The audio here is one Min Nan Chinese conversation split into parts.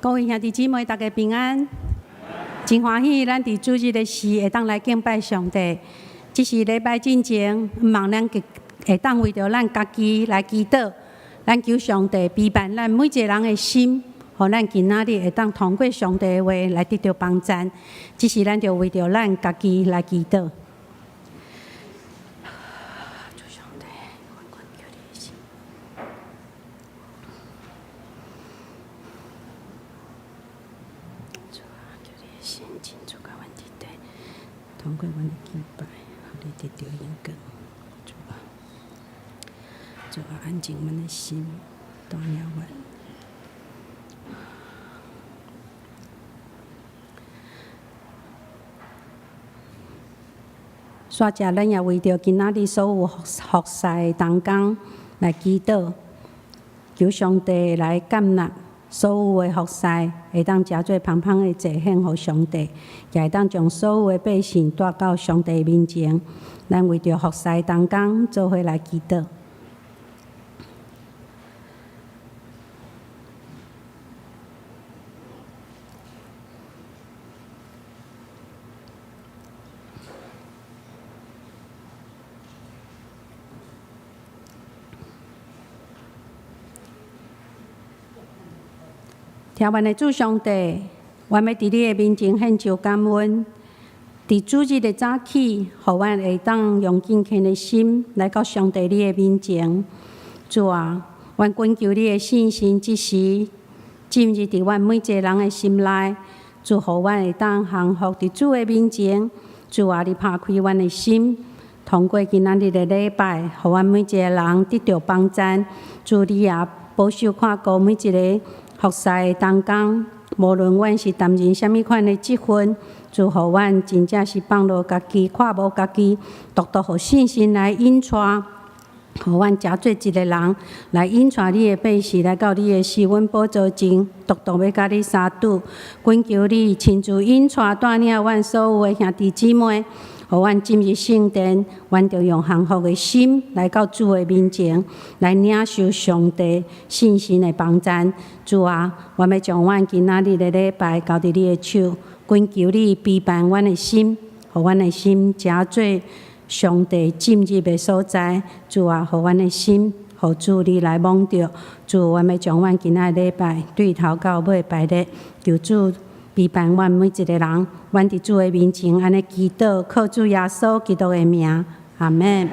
各位兄弟姊妹，大家平安。真歡喜，咱佇主日的時會當來敬拜上帝。這是禮拜進前，望咱會當為著咱家己來祈禱，咱求上帝庇庇咱每一个人的心，予咱今仔日會當通過上帝的話來得著幫贊。這時咱就為著咱家己來祈禱。主上帝，阮懇求你的心。主啊，求你的心進駐到阮佇底，通過阮的敬拜，予你得著榮光。主啊，主啊，安靜阮的心，帶領阮。煞者，咱也為著今仔日所有服侍的同工來祈禱，求上帝來接納所有的服侍，會當成做芳芳的祭獻予上帝，也會當將所有的百姓帶到上帝面前。咱為著服侍的同工做伙來祈禱。疼阮的主上帝，阮欲佇你的面前獻上感恩。佇主日的早起，予阮會當用敬虔的心來到上帝你的面前。主啊，阮懇求你的聖神這時進入佇阮每一个人的心內，主予阮會當降服佇主的面前。主啊，你拍開阮的心，通過今仔日的禮拜，予阮每一个人得著幫贊。主你也保守看顧每一个服侍的同工，無論阮是擔任啥物款的職分，主予阮真正是放落家己，看無家己，獨獨予聖神來引帶，予阮成做一个人來引帶你的百姓來到你的施恩寶座前，獨獨欲佮你相拄，懇求你親自引帶帶領阮所有的兄弟姊妹，予阮進入聖殿，阮著用降服的心來到主的面前，來領受上帝聖神的幫贊。主啊，阮欲將阮今仔日的禮拜交佇你的手，懇求你庇庇阮的心，予阮的心成做上帝進入的所在。主啊，予阮的心，予主你來摸著。主，阮欲將阮今仔日禮拜對頭到尾排列，求主庇庇阮每一个人，阮佇主的面前按呢祈禱，靠主耶穌基督的名，阿們。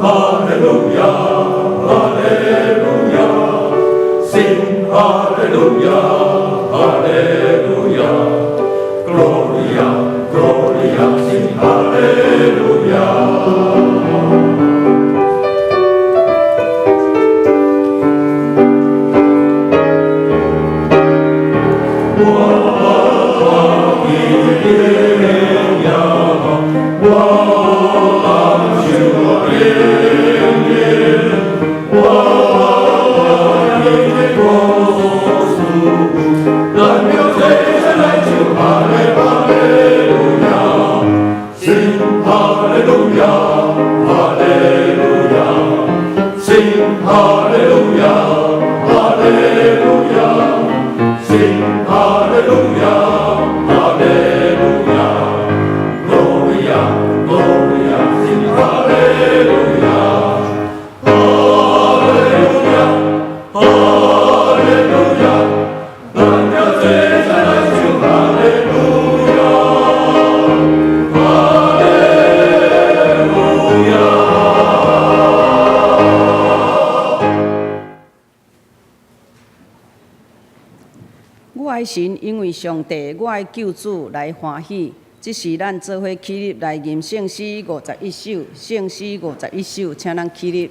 哈利路亞，哈利路亞，Sing hallelujah, hallelujah, Gloria, Gloria, sing hallelujah. 我的荣耀，我主的荣我的国主，咱要坐下來唱哈利哈利路亞，Sing hallelujah, hallelujah, Sing hallelujah, hallelujah, Sing hallelujah, hallelujah, Gloria, Gloria, sing hallelujah, hallelujah, hallelujah，咱要坐下來唱哈利路亞，哈利路亞。我的神因為上帝，我的救主來歡喜。這是咱做伙起立來吟聖詩五十一首，聖詩五十一首，請咱起立。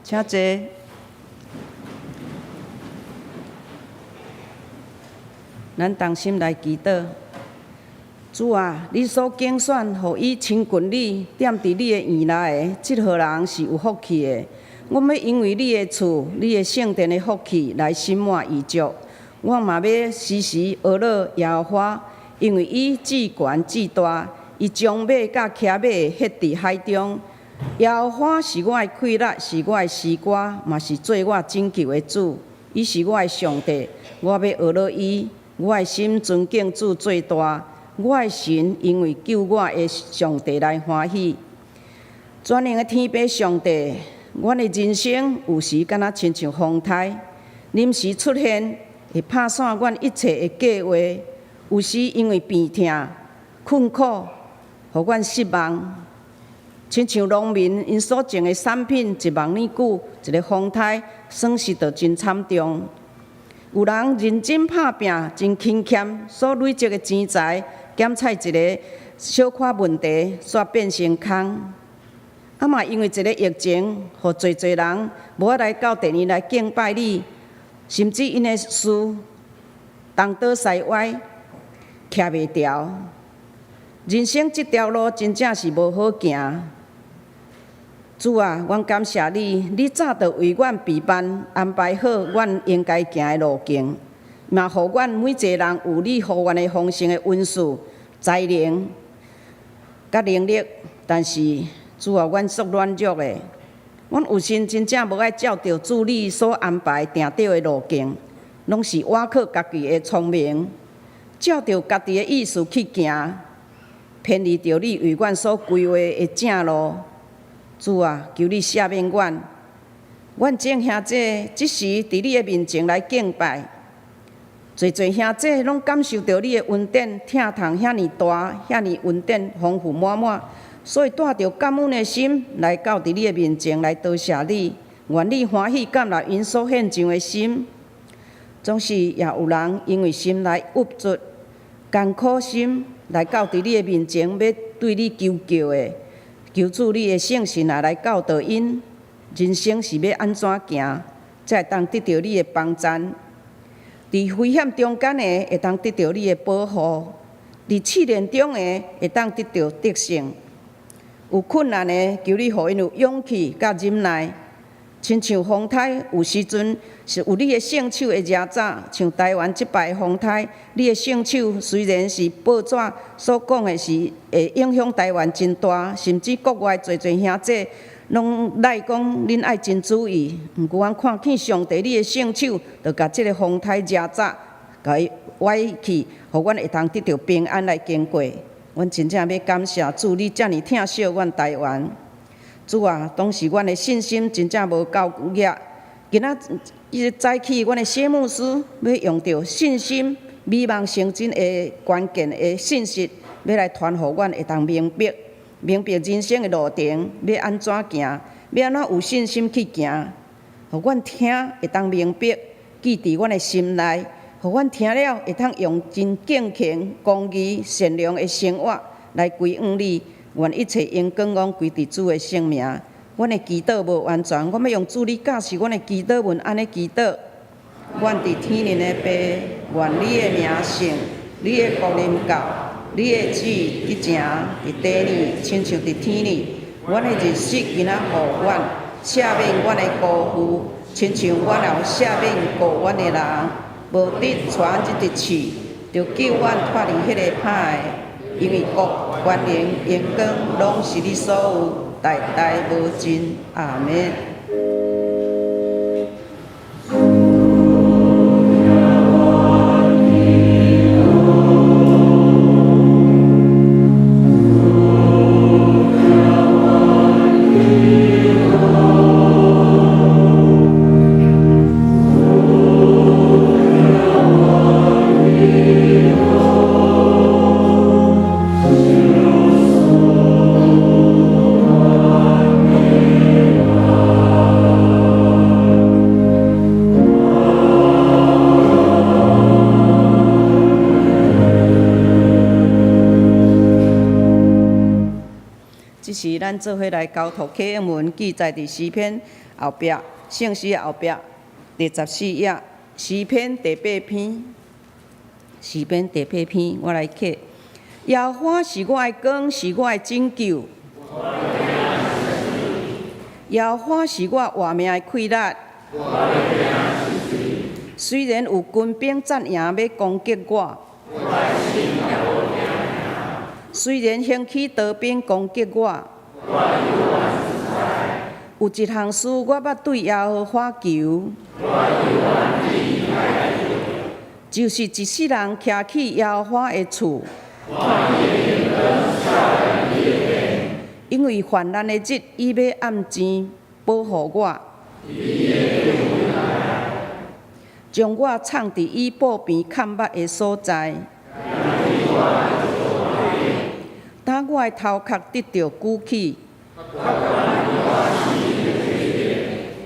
請坐。咱同心來祈禱。主啊，你所揀選，予伊親近你，踮佇你的院內的，這號人是有福氣的。我欲因為你的厝、你的聖殿的福氣來心滿意足。我嘛欲時時呵咾耶和華，因為伊至懸至大，伊將馬佮騎馬的歇佇海中。耶和華是我的氣力，是我的詩歌，嘛是做我拯救的主。伊是我的上帝，我欲呵咾伊。我的心尊敬主最大，我的神因為救我的上帝來歡喜。全能的天父上帝，阮的人生有時敢若親像風颱，臨時出現，會拍散阮一切的計劃。有時因為病痛、困苦，予阮失望。親像農民𪜶所種的產品，一望爾久，一个風颱損失就真慘重。有人認真拍拚，真勤儉，所累積的錢財，減菜一个小可問題，煞變成空。啊嘛，因為一个疫情，予濟濟人無法來到殿裡來敬拜你，甚至𪜶的事東倒西歪，徛袂牢。人生這條路真正是無好行。主啊，阮感謝你，你早就為阮備辦安排好阮應該行的路徑，嘛予阮每一个人有你予阮的豐盛的恩賜、才能、佮能力。但是主啊，阮足軟弱的，阮有時真正無愛照著主你所安排定著的路徑，攏是倚靠家己的聰明，照著家己的意思去行，偏離著你為阮所規劃的正路。主啊，求你赦免阮，阮眾兄弟這時佇你的面前來敬拜，濟濟兄弟攏感受著你的恩典，疼痛遐爾大，遐爾恩典豐富滿滿，所以帶著感恩的心來到佇你的面前來多謝你，願你歡喜接納𪜶所獻上的心。總是也有人因為心內鬱卒、艱苦心來到佇你的面前，欲對你求救的。求主你的聖神啊來教導𪜶，人生是欲按怎行，才會當得著你的幫贊。佇危險中間的，會當得著你的保護；佇試煉中的，會當得著得勝。有困難的，求你予𪜶有勇氣佮忍耐。親像風颱，有時陣是有你的聖手的遮罩，像台灣這擺風颱，你的聖手雖然是報紙所講的是會影響台灣真大，甚至國外濟濟兄弟攏來講，恁愛真注意。毋過阮看見上帝你的聖手，就共這个風颱遮罩，共伊歪去，予阮會當得著平安來經過。阮真正欲感謝主，你遮爾疼惜阮台灣。主啊，當時阮的信心真正無夠額。今仔日早起，阮的謝牧師欲用著信心、美夢成真的關鍵的信息，欲來傳予阮會當明白，明白人生的路程欲按怎行，欲按怎有信心去行。予阮聽會當明白，記佇阮的心內，予阮聽了會當用真敬虔、公義、善良的生活來歸向你。願一切榮光攏歸佇主的聖名。阮的祈禱無完全，我欲用主你教示阮的祈禱文按呢祈禱。阮佇天頂的父，願你的名聖，你的國臨到，你的旨意執行佇地裡，親像佇天頂。阮的日食今仔予阮，赦免阮的辜負，親像阮也有赦免告阮的人。無得帶阮入試，著救阮脫離彼个歹的。因為國、權能、榮光，攏是你所有，代代無盡。阿們。這是咱做伙來交託啟應文，記載佇詩篇後壁，聖詩後壁第14頁，詩篇第八篇，詩篇第八篇，我來啟。耶和華是我的光，是我的拯救。耶和華是我活命的氣力。雖然有軍兵紮營欲攻擊我，雖然興起刀兵攻擊我，有一項事我捌對耶和華求，就是一世人徛去耶和華的厝，因為患難的日，伊欲按錢保護我，將我藏佇伊布棚崁目的所在。當我的頭殼得著舉起，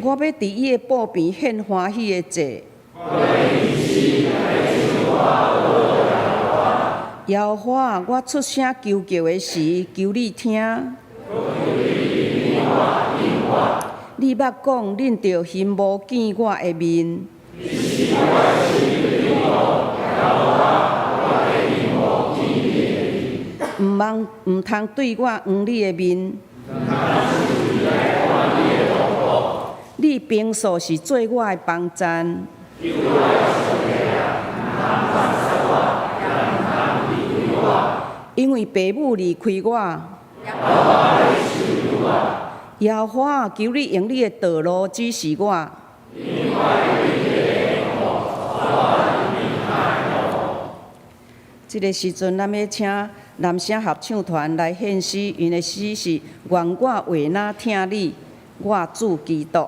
我欲佇伊的布邊獻歡喜的祭。耶和華，我出聲求救的時，求你聽。你捌講，恁著尋無見我的面。毋茫毋通對我囥你的面。你平素是做我的幫贊。因為父母離開我。耶和華，求你用你的道路指示我。這个時陣，咱欲請男聲合唱團來獻詩，𪜶的詩是《願我話若疼你，我主基督》。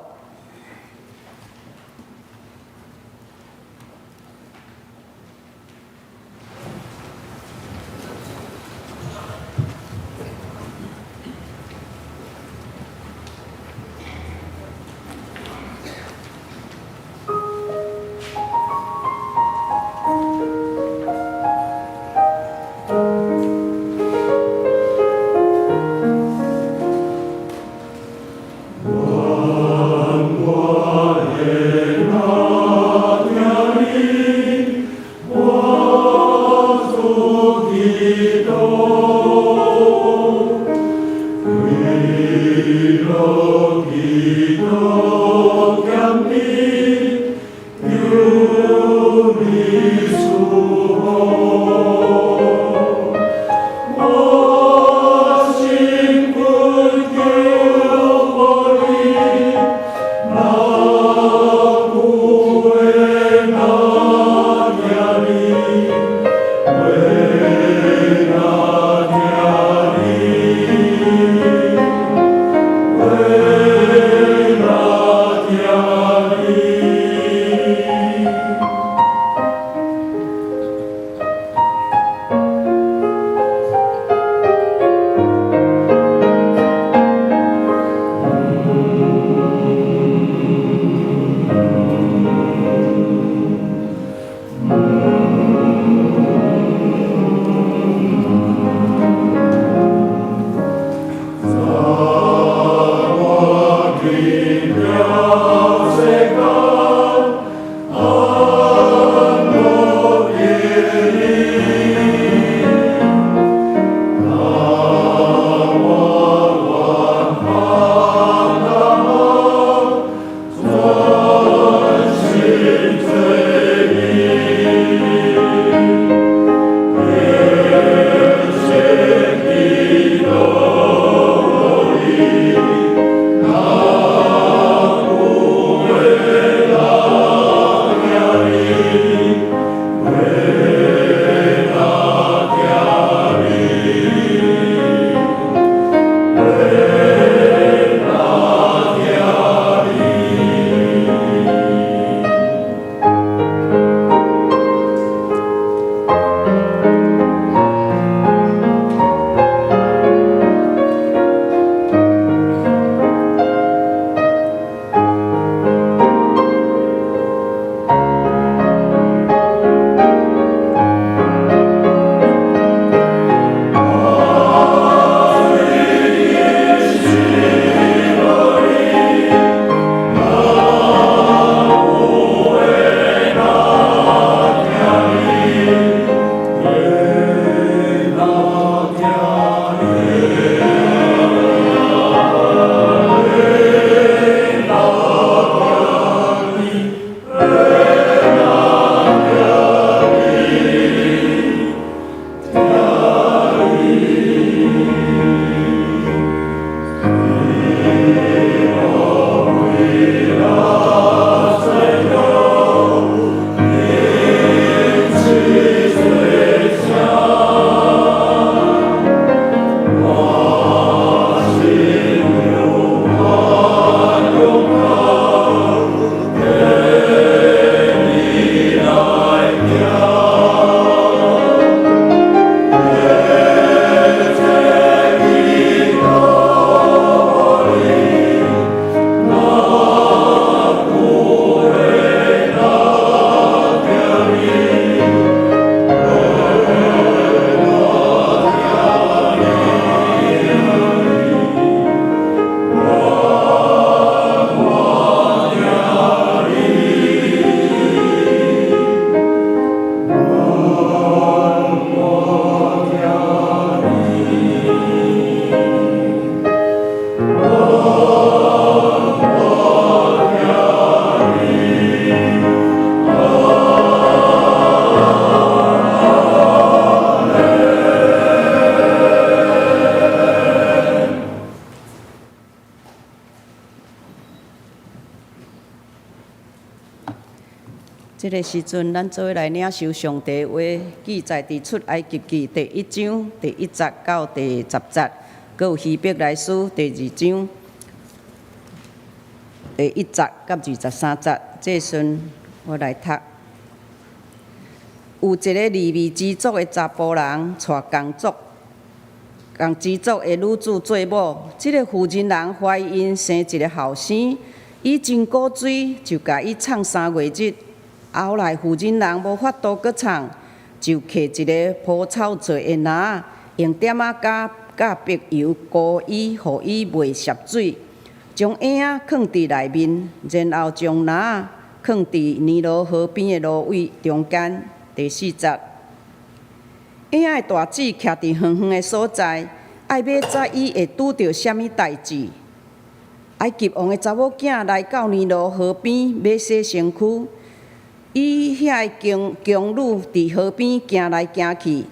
這个時陣，咱做伙來領受上帝話，記載佇出埃及記第一章第一節到第十節，閣有希伯來書第二章第一節佮23節。這時陣我來讀。有一个利未支族的查埔人，娶仝族仝支族的女子做某。這个婦人人懷孕生一个後生，伊真鼓吹，就共伊藏3月日。後來婦人人無法度閣藏，就摕一个蒲草做的籃仔，用點仔膠佮柏油糊伊，予伊袂澀水，將嬰仔囥佇內面，然後將籃仔囥佇尼羅河邊的蘆葦中間。第四節，嬰仔的大姊徛佇遠遠的所在，愛欲知伊會拄著啥物代誌。埃及王的查某囝來到尼羅河邊欲洗身軀，伊遐的宮宮女佇河邊行來行去。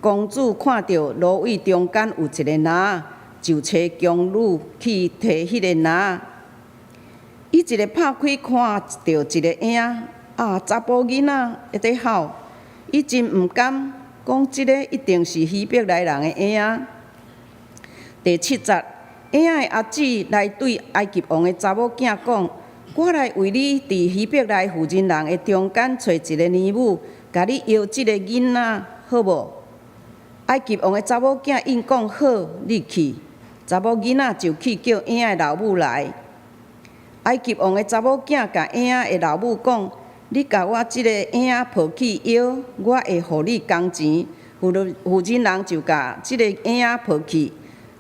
公主看著蘆葦中間有一个籃仔，就差宮女去提彼個籃仔。伊一个拍開，看著一个嬰仔，啊，查埔囡仔會佇哭，伊真毋甘，講這个一定是希伯來人的嬰仔。第七節，嬰仔的阿姊來對埃及王的查某囝講：我來為你佇希伯來婦人人的中間揣一个尼母，共你搖這个囡仔，好無？埃及王的查某囝應講好，你去。查某囡仔就去叫嬰仔的老母來。埃及王的查某囝共嬰仔的老母講：你共我這个嬰仔抱去搖，我會予你工錢。婦人人就共這个嬰仔抱去，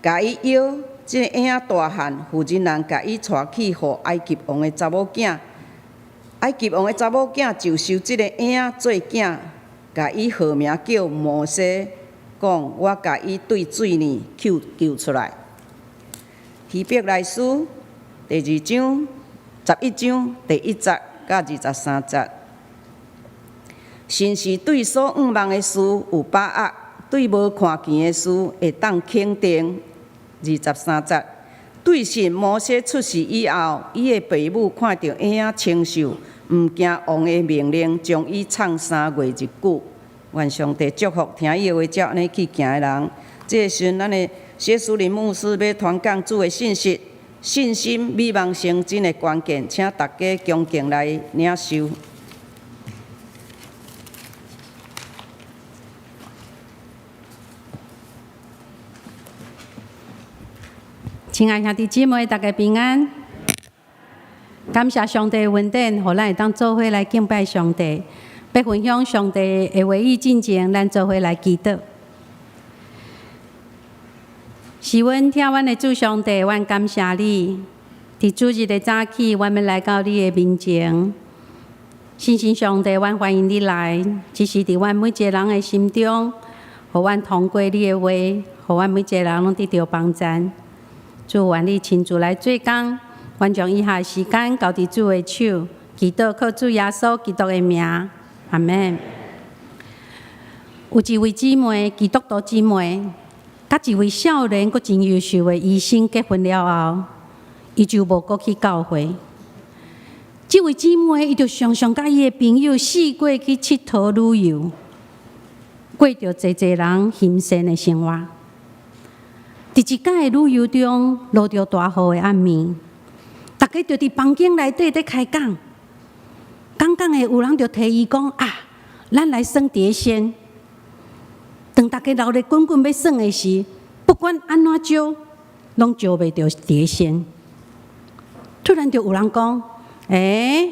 共伊搖。這个嬰仔大漢，婦人人共伊帶去予埃及王的查某囝。埃及王的查某囝就收這个嬰仔做囝，共伊號名叫摩西，講我共伊對水裡救救出來。希伯來書第二章11章第一節佮23節。信是對所向望的事有把握，對無看見的事會當肯定。23節，對信摩西出世以後，伊的爸母看著嬰仔清秀，毋驚王的命令，將伊藏三月日久。願上帝祝福聽伊的話，照按呢去行的人。這个時陣，咱的謝淑玲牧師欲傳講主的信息，信心美夢成真的關鍵，請大家恭敬來領受。親愛兄弟姊妹，大家平安。感謝上帝恩典，予咱會當做伙來敬拜上帝，欲分享上帝的話語進前，咱做伙來祈禱。是阮疼阮的主上帝，阮感謝你。佇主日的早起，阮欲來到你的面前。聖神上帝，阮歡迎你來，這時佇阮每一个人的心中，予阮通過你的話，予阮每一个人攏得著幫助。主，願你親自來做工，阮將以下的時間交佇主的手，祈禱靠主耶穌基督的名，阿們。有一位姊妹，基督徒姊妹，佮一位少年閣真優秀的醫生結婚了後，伊就無閣去教會。這位姊妹，伊就常常佮伊的朋友四界去𨑨迌旅遊，過著濟濟人欣羨的生活。佇一擺的旅遊中，落著大雨的暗暝，大家就佇房間內底咧開講，講講的有人就提議講啊，咱來耍碟仙。當大家熱熱滾滾欲耍的時，不管按怎招，攏招袂著碟仙。突然就有人講，欸，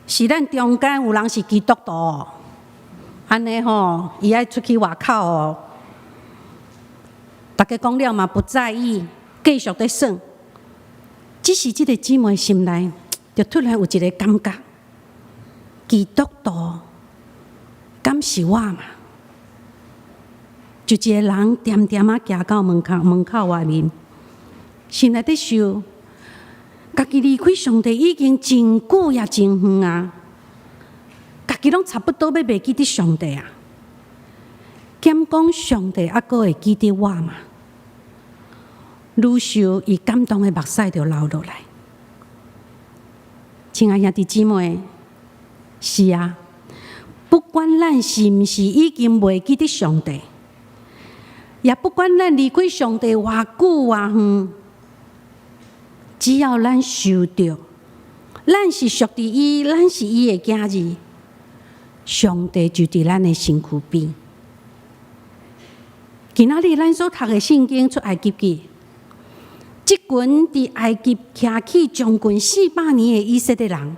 是咱中間有人是基督徒，按呢吼，伊愛出去外口哦。大家講了嘛，不在意，繼續咧耍。只是這个姊妹心內就突然有一个感覺，基督徒敢是我嘛？就一个人恬恬仔行到門口，門口外面，心內佇想，家己離開上帝已經真久也真遠啊，家己攏差不多欲袂記得上帝啊。敢講上帝猶閣會記得我嗎？愈想伊感動的目屎就流落來。親愛兄弟姊妹，是啊，不管咱是毋是已經袂記得上帝，也不管咱離開上帝偌久偌遠，只要咱受著，咱是屬佇伊，咱是伊的囝兒，上帝就佇咱的身軀邊。今仔日咱所讀的聖經出埃及記，這群佇埃及徛起將近400年的以色列人，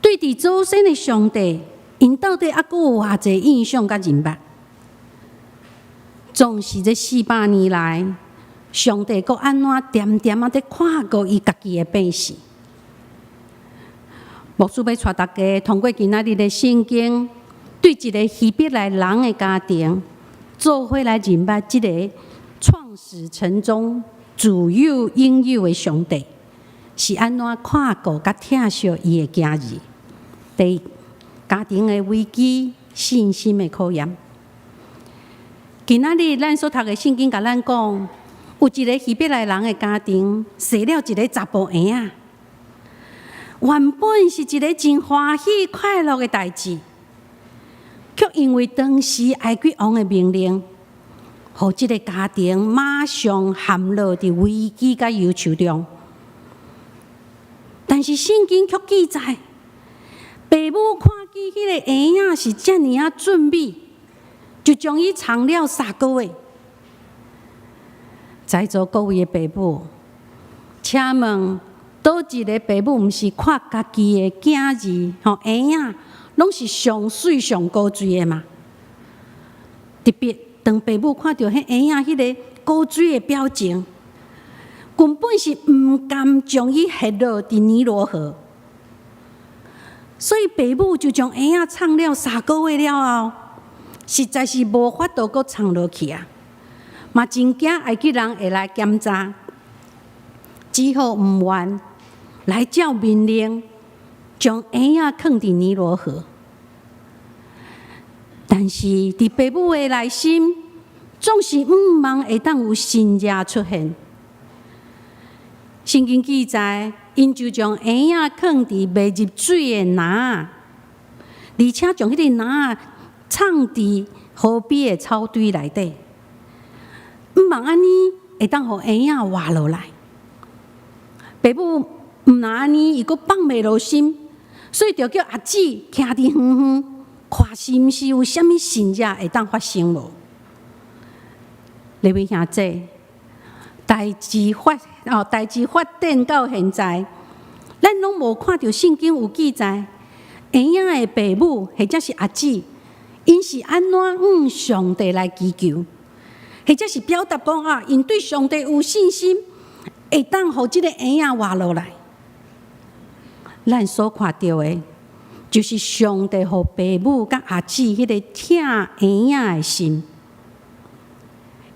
對佇祖先的上帝，𪜶到底猶閣有偌濟印象佮認捌？總是這四百年來，上帝閣按怎恬恬仔佇看顧伊家己的百姓？牧師欲帶大家通過今仔日的聖經，對一個希伯來人的家庭，做伙來認捌這個創始成終、自有永有的上帝，是按怎看顧佮疼惜伊的囝兒。第一，家庭的危機、信心的考驗。今仔日咱所讀的聖經共咱講，有一個希伯來人的家庭，生了一个查埔嬰仔。原本是一个真歡喜快樂的代誌，卻因為當時埃及王的命令，予這个家庭馬上陷落佇危機佮憂愁中。但是聖經卻記載，爸母看見彼个嬰仔是遮爾仔俊美，就將伊藏了3個月。在座各位的爸母，請問，佗一个爸母毋是看家己的囝兒吼嬰仔，攏是上媠上古錐的嗎？特別當爸母看著彼嬰仔彼个古錐的表情，根本是毋甘將伊羶落佇尼羅河，所以爸母就將嬰仔藏了三個月了後，實在是無法度閣藏落去啊！嘛真驚埃及人會來檢查，只好毋願來照命令，將嬰仔囥佇尼羅河。但是佇爸母的內心，總是向望會當有神跡出現。聖經記載，𪜶就將嬰仔囥佇未入水的籃仔，而且將彼个籃仔藏佇河邊的草堆內底，向望按呢會當予嬰仔活落來。爸母毋若按呢，伊閣放袂落心，所以就叫阿姊徛佇遠遠，看是毋是有啥物神跡會當發生無？列位兄弟，代誌發展到現在，咱攏無看著聖經有記載，嬰仔的爸母或者是阿姊，𪜶是按怎向上帝來祈求，或者是表達講啊，𪜶對上帝有信心，會當予這个嬰仔活落來。咱所看著的，就是上帝予爸母佮阿姊彼个疼嬰仔的心。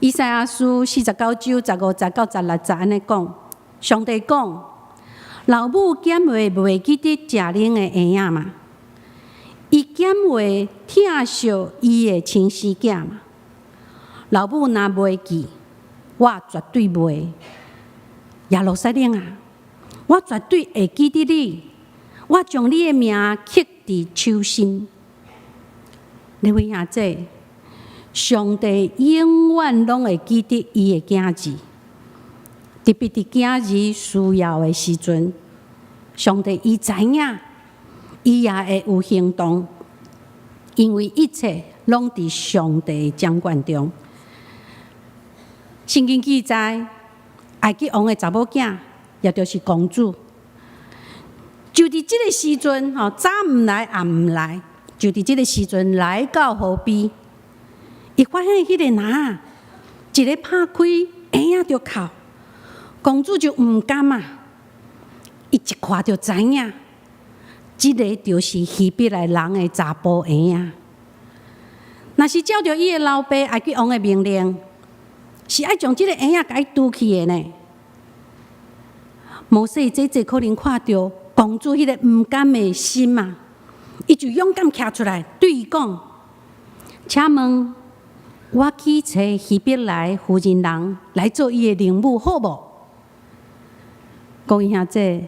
以賽亞書49章15節到16節按呢講，上帝講：老母敢會袂記得食奶的嬰仔嗎？伊敢會疼惜伊的親生囝嗎？老母若袂記，我絕對袂。耶路撒冷啊，我絕對會記得你，我將你的名刻佇手心。列位兄弟，上帝永遠攏會記得伊的囝兒，特別佇囝兒需要的時陣，上帝伊知影，伊也會有行動，因為一切攏佇上帝的掌管中。聖經記載，埃及王的查某囝，也就是公主，就佇這个時陣，吼，早毋來暗毋來，就佇這个時陣來到河邊。伊發現彼个籃仔，一个拍開，嬰仔就哭，公主就毋甘啊！伊一看就知影，這个就是希伯來人的查埔嬰仔。若是照著伊的老爸埃及王的命令，是愛將這个嬰仔共伊除去的呢。摩西這這可能看著公主彼个毋甘的心啊，伊就勇敢徛出來對伊講：請問，我去揣希伯來婦人人來做伊的乳母，好無？各位兄弟，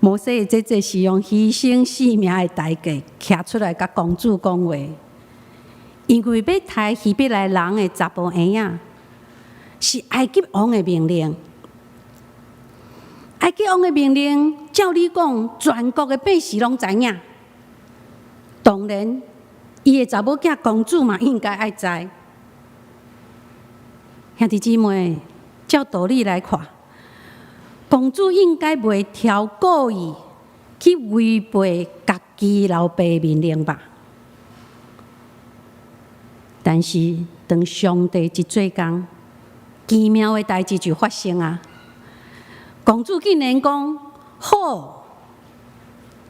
摩西的姐姐是用犧牲性命的代價，徛出來共公主講話，因為欲刣希伯來人的查埔嬰仔，是埃及王的命令。埃及王的命令，照理講，全國的百姓攏知影。當然，伊的查某囝公主嘛應該愛知。兄弟姊妹，照道理來看，公主應該袂挑故意去違背家己老爸命令吧？但是，當上帝一做工，奇妙的代誌就發生啊！公主竟然講好，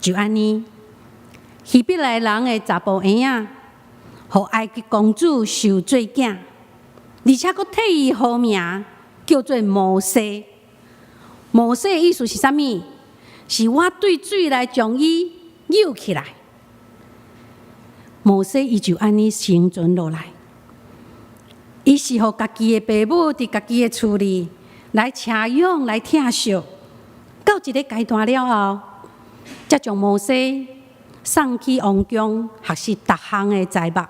就按呢，希伯來人的查埔嬰仔，予埃及公主收做囝，而且閣替伊號名叫做摩西。摩西的意思是啥物？是我對水內將伊搝起來。摩西伊就按呢生存落來，伊是予家己的爸母佇家己的厝裡來飼養、來疼惜，到一个階段了後，才將摩西送去王宮學習逐項的才目，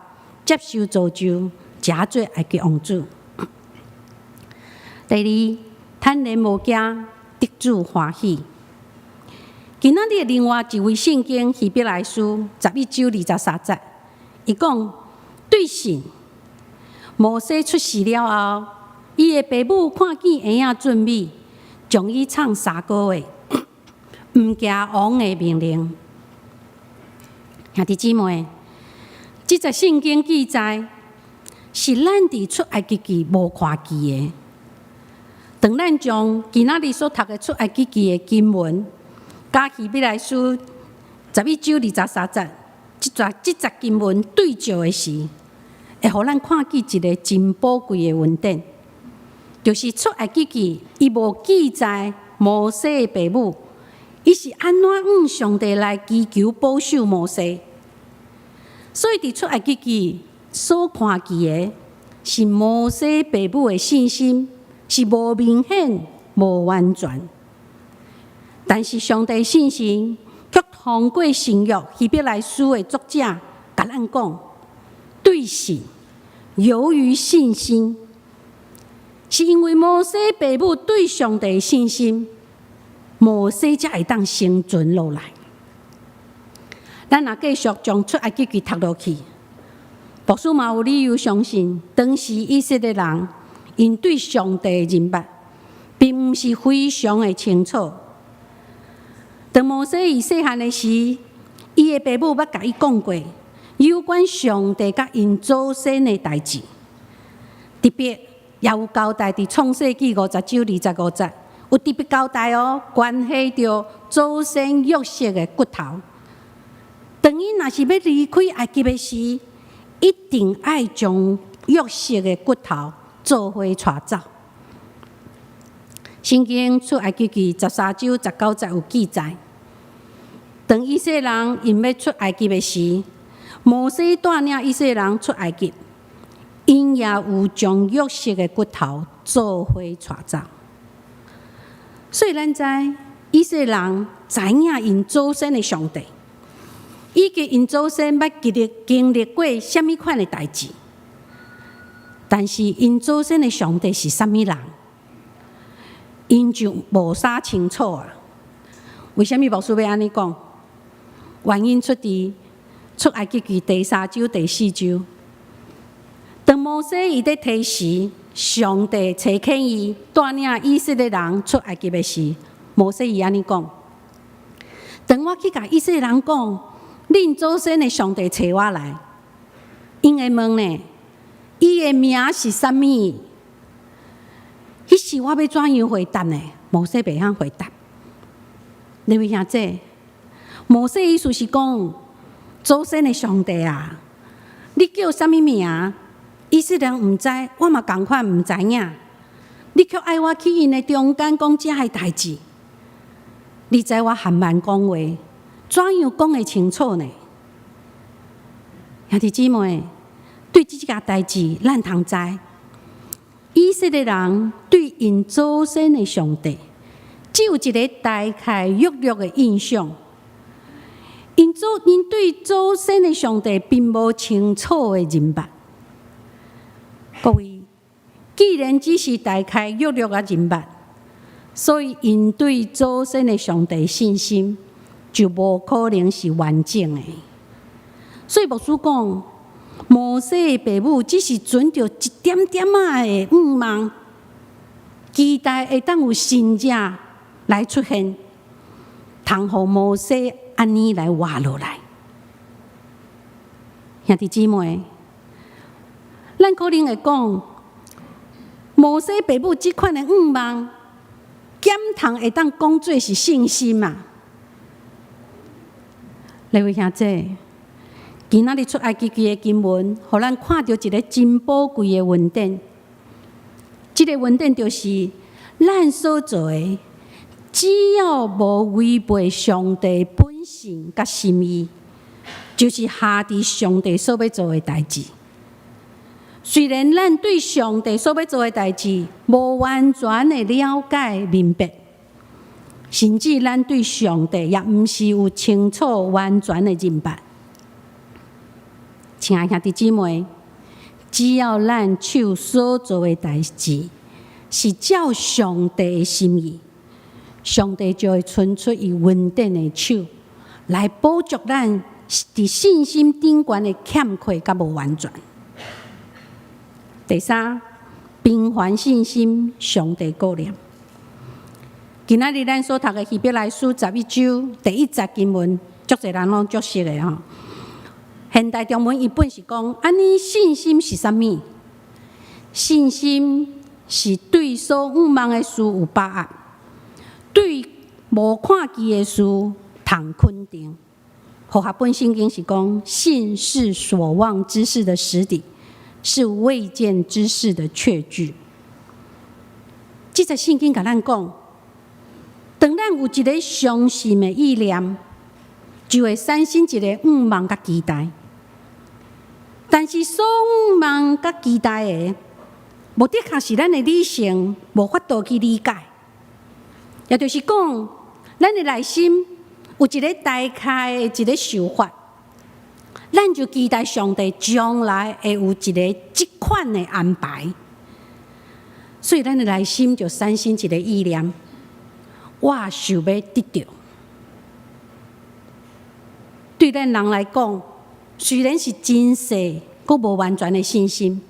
接受造就，成做埃及王子。第二，坦然無驚，得主歡喜。今仔日另外一位聖經希伯來書11章23節，伊講對信摩西出世了後，伊的爸母看見嬰仔俊美，將伊藏3個月，毋驚王的命令。兄弟姊妹，這節聖經記載是咱佇出埃及記無看見的。當咱將今仔日所讀的出埃及記的經文，佮希伯來書11章23節，這節經文對照的時，會予咱看見一个真寶貴的恩典，就是出埃及記伊無記載摩西的爸母，伊是按怎向上帝來祈求保守摩西。所以佇出埃及記所看見的是摩西爸母的信心是無明顯、無完全，但是上帝信心卻通過新約希伯來書的作者共咱講，對信由於信心，是因為摩西爸母對上帝的信心，摩西才會當生存落來。咱若繼續將出埃及記讀落去，牧師嘛有理由相信，當時以色列人𪜶對上帝的認捌，並毋是非常的清楚。當摩西伊細漢的時，伊的爸母捌共伊講過有關上帝佮𪜶祖先的代誌，特別也有交代佇創世記50章25節，有特別交代哦，關係著祖先約瑟的骨頭。當𪜶若是欲離開埃及的時，一定愛將約瑟的骨頭做伙帶走。聖經出埃及記13章19節有記載，當以色列人𪜶欲出埃及的時，摩西帶領以色列人出埃及，𪜶也有將約瑟的骨頭做伙帶走。所以咱知以色列人知影𪜶祖先的上帝，以及𪜶祖先捌經歷過啥物款的代誌，但是𪜶祖先的上帝是啥物人，𪜶就無啥清楚啊。為啥物牧師欲按呢講？原因出佇出埃及記第三章第四章，當摩西伊佇提時，上帝差遣伊帶領以色列人出埃及的時，摩西伊按呢講：當我去共以色列人講，恁祖先的上帝差我來，𪜶會問呢，伊的名是啥物？彼時我欲怎樣回答呢？摩西袂曉回答。你位兄弟，摩西意思是講，祖先的上帝啊，你叫啥物名？以色列人毋知，我嘛仝款毋知影。你卻愛我去𪜶的中間講這个代誌，你知我含慢講話，怎樣講會清楚呢？兄弟姊妹，對這個代誌，咱通知，以色列人對𪜶祖先的上帝，只有一个大概約略的印象。𪜶對祖先的上帝並無清楚的認捌。各位，既然只是大概約略的認捌，所以𪜶對祖先的上帝信心就無可能是完整的。所以牧師講，摩西的爸母只是存著一點點仔的向望，期待會當有神跡來出現，通予摩西按呢來活落來。兄弟姊妹，咱可能會講，摩西爸母這款的向望，敢通會當講做是信心啊？各位兄弟，今仔日出埃及記的經文，予咱看著一个真寶貴的恩典。這个恩典就是咱所做的，只要無違背上帝本性佮心意，就是合佇上帝所欲做的代誌。雖然咱對上帝所欲做的代誌無完全的了解明白，甚至咱對上帝也毋是有清楚完全的認捌。親愛兄弟姊妹，只要咱手所做的代誌是照上帝的心意，上帝就會伸出伊恩典的手來補足咱佇信心頂懸的欠缺佮無完全。第三，平凡信心，上帝顧念。今仔日咱所讀的希伯來書11章第一節經文，足濟人攏足熟的吼。現代中文譯本是講：按呢信心是啥物？信心是對所向望的事有把握，對無看見的事通肯定。和合本聖經是講：信是所望之事的實底，是未見之事的確據。這節聖經共咱講，當咱有一个相信的意念，就會產生一个向望佮期待。但是所向望佮期待的，無的確是咱的理性無法度去理解。也就是講，咱的內心有一个大概的一个想法，咱就期待上帝將來會有一个這款的安排。所以，咱的內心就產生一个意念：我想欲得著。對咱人來講，雖然是真細，閣無完全的信心，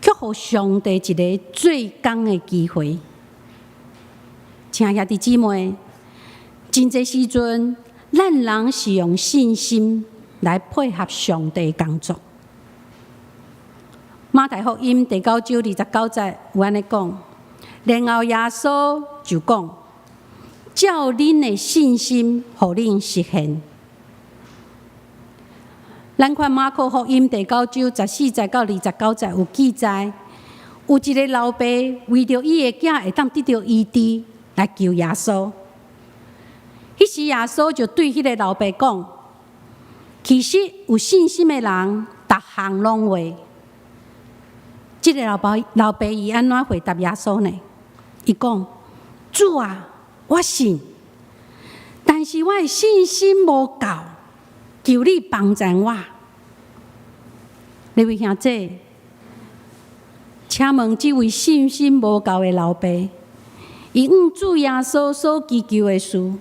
卻予上帝一个做工的機會。親愛兄弟姊妹，真濟時陣，咱人是用信心來配合上帝工作。馬太福音第九章29節有按呢講，然後耶穌就講：照恁的信心，予恁實現。咱看馬可福音第九章14節到29節有記載，有一个老爸為著伊的囝會當得著醫治，來求耶穌。彼時耶穌就對彼个老爸講：其實有信心的人，逐項攏會。這个老爸伊按怎回答耶穌呢？伊講：主啊，我信，但是我的信心無夠，求你幫助我。各位兄弟，請問這位信心無夠的老爸，伊向主耶穌所祈求的事，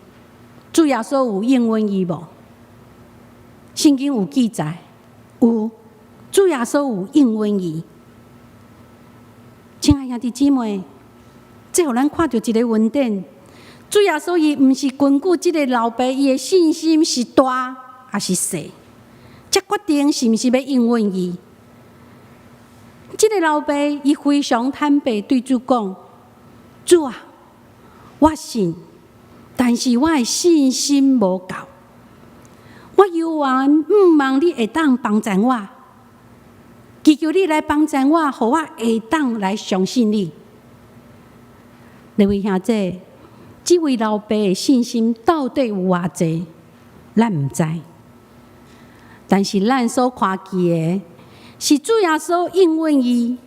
主耶穌有應允伊無？聖經有記載，有，主耶穌有應允伊。親愛兄弟姊妹，這予咱看著一个恩典。主耶穌伊毋是根據這个老爸伊的信心是大抑是細，才決定是毋是欲應允伊。這个老爸伊非常坦白對主講：主啊，我信，但是我的信心無夠。我猶原向望你會當幫助我，祈求你來幫助我，予我會當來相信你。各位兄弟，這位老爸的信心到底有偌濟，咱毋知。但是咱所看見的，是主耶穌應允伊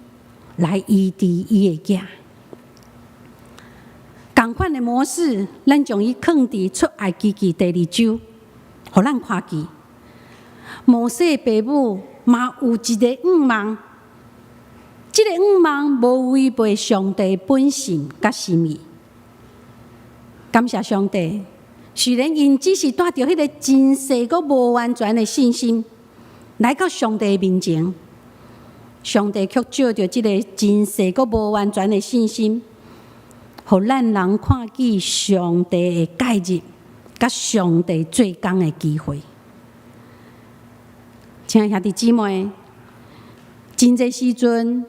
來醫治伊的囝。仝仝款的模式，咱將伊囥佇出埃及記第二章，予咱看見。摩西爸母嘛有一个願望，這个願望無違背上帝本性佮心意。感謝上帝，雖然𪜶只是帶著彼个真細閣無完全的信心來到上帝面前，上帝卻借著這个真細閣無完全的信心，予咱人看見上帝的介入，佮上帝做工的機會。親愛兄弟姊妹，真濟時陣，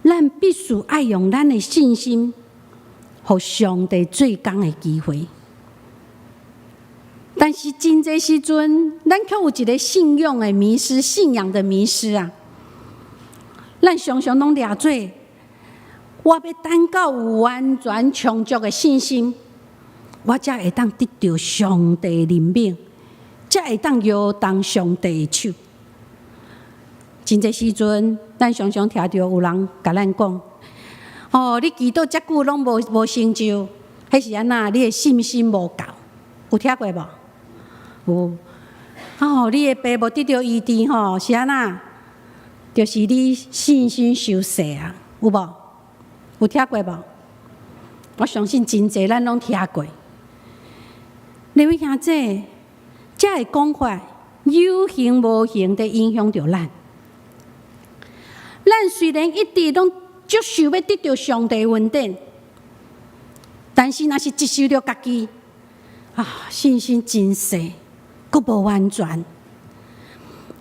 咱必須愛用咱的信心，予上帝做工的機會。但是真濟時陣，咱卻有一个信仰的迷思，信仰的迷思啊！咱常常攏掠做，我欲等到有完全充足的信心，我才會當得著上帝憐憫，才會當搖動上帝的手。真濟時陣，咱常常聽著有人共咱講：哦，你祈禱遮久攏無成就，彼是按怎？你的信心無夠，有聽過無？有。哦，你的病無得著醫治吼，是按怎？就是你信心傷細啊，有無？有聽過無？我相信真濟咱攏聽過。你位兄姊，這个講法有形無形的影響著咱。咱雖然一直攏足想欲得著上帝恩典，但是若是一想著家己啊，信心真細，閣無完全，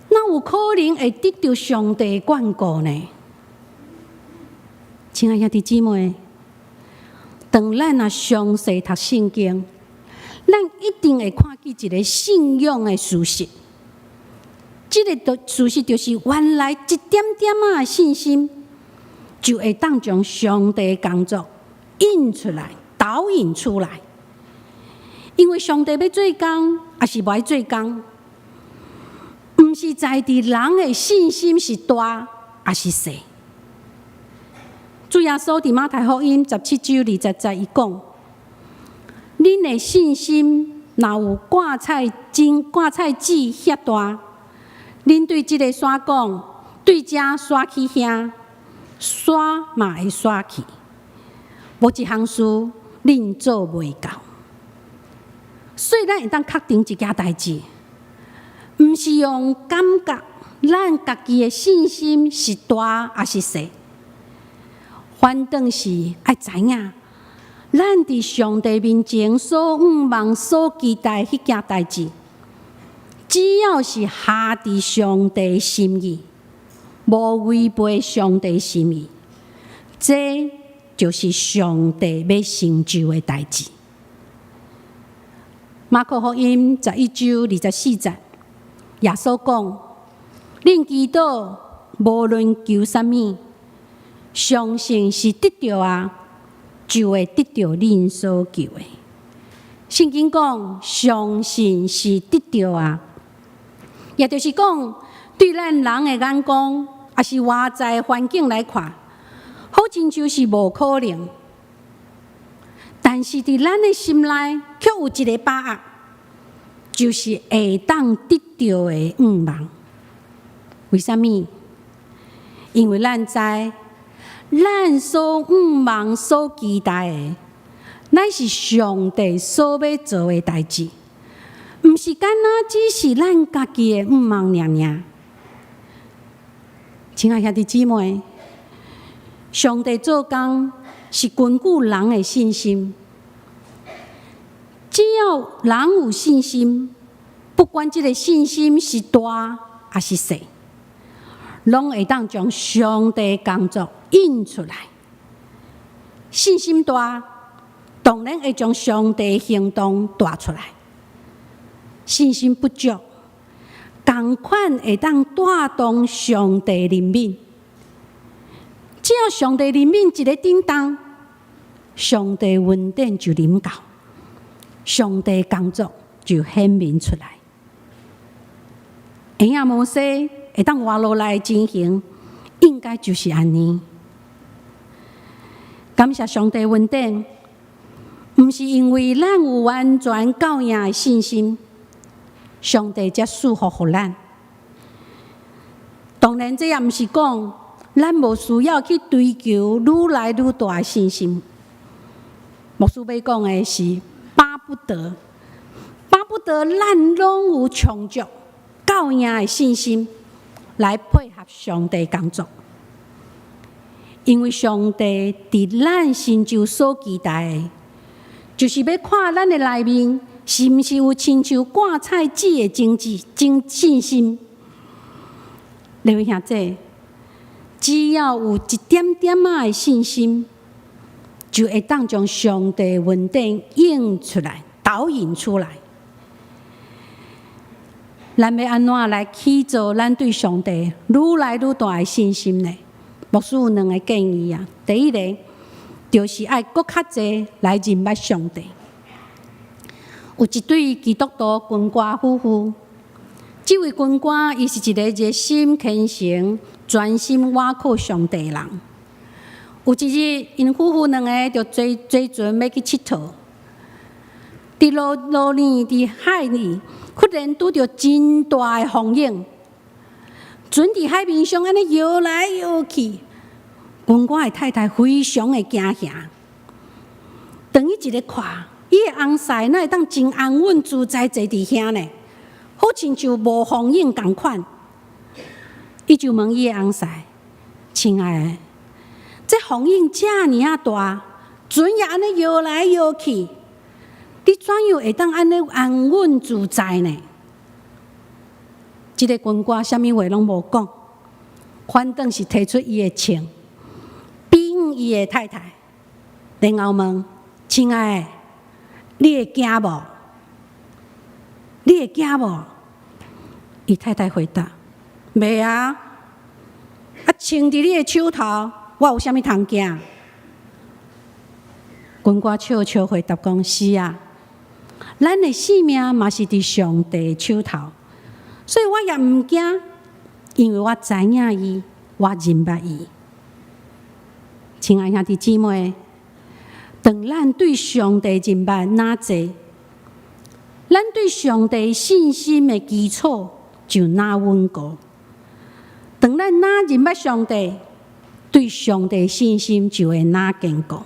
哪有可能會得著上帝眷顧呢？親愛兄弟姊妹，當咱若詳細讀聖經，咱一定會看見一个信仰的事實。這个事實就是原來一點點仔的信心，就會當將上帝工作引出來、導引出來。因為上帝欲做工，抑是無愛做工，毋是在佇人的信心是大抑是細。主耶穌佇馬太福音17章20節，伊講：恁的信心若有芥菜種、芥菜籽遐大，恁對這个山講，對遮徙去遐，山嘛會徙去。無一項事恁做袂到。所以咱會當確定一件代誌，毋是用感覺，咱家己的信心是大抑是細，反轉是愛知影，咱佇上帝面前所向望、所期待彼件代誌，只要是合佇上帝心意，無違背上帝心意，這就是上帝欲成就的代誌。馬可福音11章24節，耶穌講：恁祈禱無論求啥物，相信是得著啊，就會得著恁所求的。聖經講，相信是得著啊，也就是講，對咱人的眼光，抑是外在環境來看，好親像是無可能。但是佇咱的心內，卻有一个把握，就是會當得著的願望。為啥物？因為咱知，咱所向望、所期待的，乃是上帝所欲做的代誌，毋是干焦只是咱家己的願望爾爾。親愛兄弟姊妹，上帝做工是根據人的信心，只要人有信心，不管這个信心是大抑是細，攏會當將上帝工作引出來。信心大，當然會將上帝行動帶出來。信心不足，仝款會當帶動上帝憐憫。只要上帝憐憫一个震動，上帝恩典就臨到，上帝工作就顯明出來。嬰仔摩西會當活落來的情形，應該就是按呢。感謝上帝恩典，毋是因為咱有完全夠硬的信心，上帝才賜福予咱。當然，這也毋是講咱無需要去追求愈來愈大的信心。牧師欲講的是巴不得，巴不得咱攏有充足夠硬的信心來配合上帝工作，因為上帝佇咱身上所期待的，就是欲看咱的內面是毋是有親像割菜籽的精子、精信心。各位兄弟，只要有一點點仔的信心，就會當將上帝恩典引出來、導引出來。咱欲按怎來起造咱對上帝愈來愈大的信心呢？牧師有兩个建議啊。第一个就是愛閣較濟來認捌上帝。有一對基督徒軍官夫婦，這位軍官伊是一個熱心虔誠、專心倚靠上帝的人。有一日，𪜶夫婦兩个就坐坐船欲去𨑨迌，佇路路邊佇海裡，忽然拄著真大的風湧，船佇海面上按呢搖來搖去。軍官的太太非常的驚嚇，當伊一个看，伊的翁婿哪會當真安穩自在坐佇遐呢？好親像無風湧仝款。伊就問伊的翁婿：親愛的，這風湧遮爾仔大，船也按呢搖來搖去，你怎樣會當按呢安穩自在呢？這个軍官啥物話攏無講，反倒是提出伊的槍，比喻伊的太太，然後問：親愛的，你會驚無？你會驚無？伊太太回答：袂啊！啊，槍佇你的手頭，我有啥物通驚？軍官笑笑回答講：是啊，咱的性命嘛是佇上帝手頭，所以我也毋驚，因為我知影伊，我認捌伊。親愛兄弟姊妹，當咱對上帝認捌若濟，咱對上帝信心的基礎就若穩固。當咱若認捌上帝，對上帝信心就會若堅固。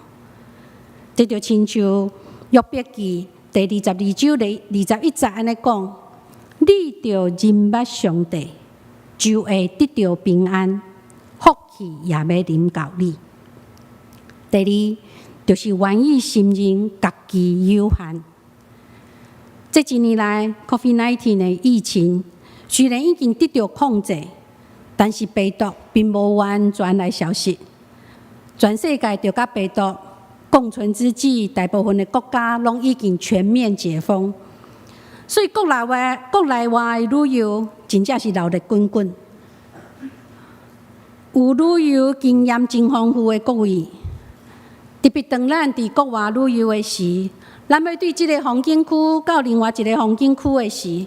這就親像約伯記第22章21節按呢講：你著認捌上帝，就會得著平安，福氣也欲臨到你。第二，就是願意承認家己有限。這幾年來，COVID-19 的疫情雖然已經得著控制，但是病毒並無完全來消失。全世界著佮病毒共存之際，大部分的國家攏已經全面解封，所以國內外的旅遊真正是鬧熱滾滾。有旅遊經驗真豐富的各位，特別當咱佇國外旅遊的時，咱欲對這个風景區到另外一个風景區的時，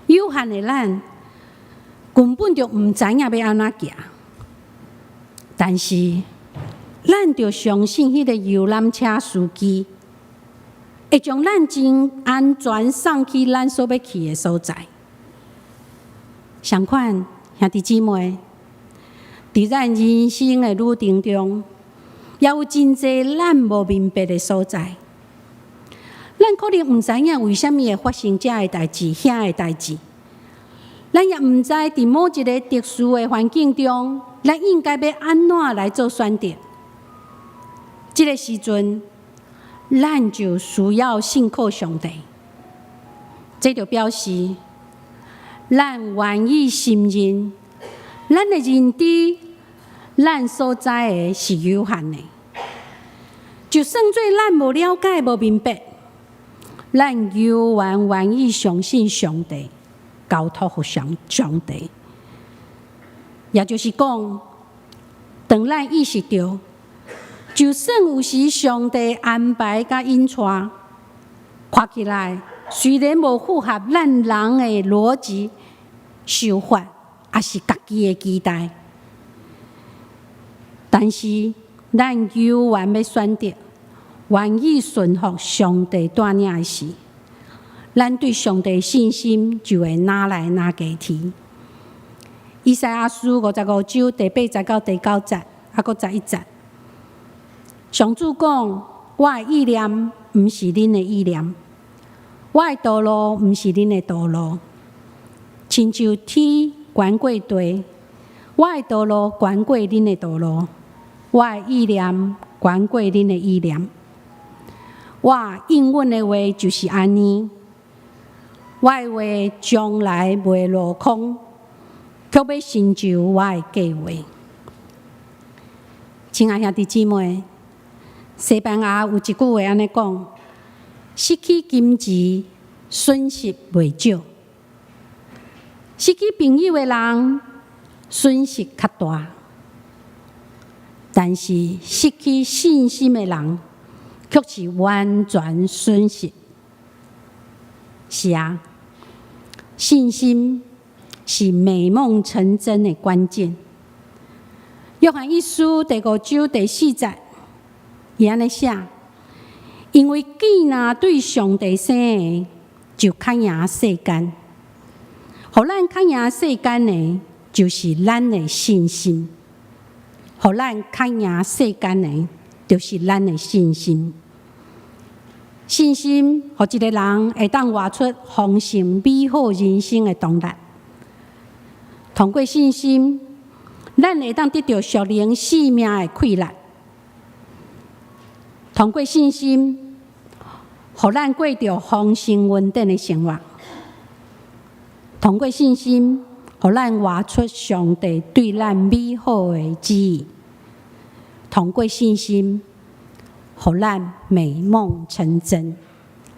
有限的咱根本就毋知影欲按怎行。但是，咱著相信彼个遊覽車司機會將咱真安全送去咱所欲去的所在。相款，兄弟姊妹，佇咱人生的旅程中，也有真濟咱無明白的所在。咱可能毋知影為啥物會發生這个代誌、遐个代誌。咱也毋知佇某一个特殊的環境中，咱應該欲按怎來做選擇。這个時陣，咱就需要信靠上帝。這就表示，咱願意承認，咱的認知，咱所知的是有限的。就算做咱無了解、無明白，咱猶原願意相信上帝，交託予上帝。也就是講，當咱意識著，就算有時上帝安排佮引帶，看起來雖然無符合咱人的邏輯、想法，抑是家己的期待，但是咱猶原欲選擇，願意順服上帝帶領的時，咱對上帝信心就會愈來愈加添。以賽亞書55章第8節到第9節，猶閣11節。上主講：我的意念毋是恁的意念，我的道路毋是恁的道路。親像天懸過地，我的道路懸過恁的道路，我的意念懸過恁的意念。我應允的話就是按呢，我的話從來袂落空，卻欲成就我的計劃。親愛兄弟姊妹，西班牙有一句話按呢講：失去金錢，損失袂少；失去朋友的人，損失較大。但是失去信心的人，卻是完全損失。是啊，信心是美夢成真的關鍵。約翰一書第5章第4節，伊按呢寫：因為囝若對上帝生的，就較贏世間。予咱較贏世間的，就是咱的信心。予咱較贏世間的，就是咱的信心。信心，予一个人會當活出豐盛美好人生的動力。通過信心，咱會當得著屬靈性命的氣力。通過信心，予咱過著豐盛穩定的生活。通過信心，予咱活出上帝對咱美好的旨意。通過信心，予咱美夢成真。